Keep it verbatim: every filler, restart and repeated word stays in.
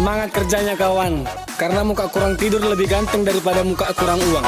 Semangat kerjanya kawan, karena muka kurang tidur lebih ganteng daripada muka kurang uang.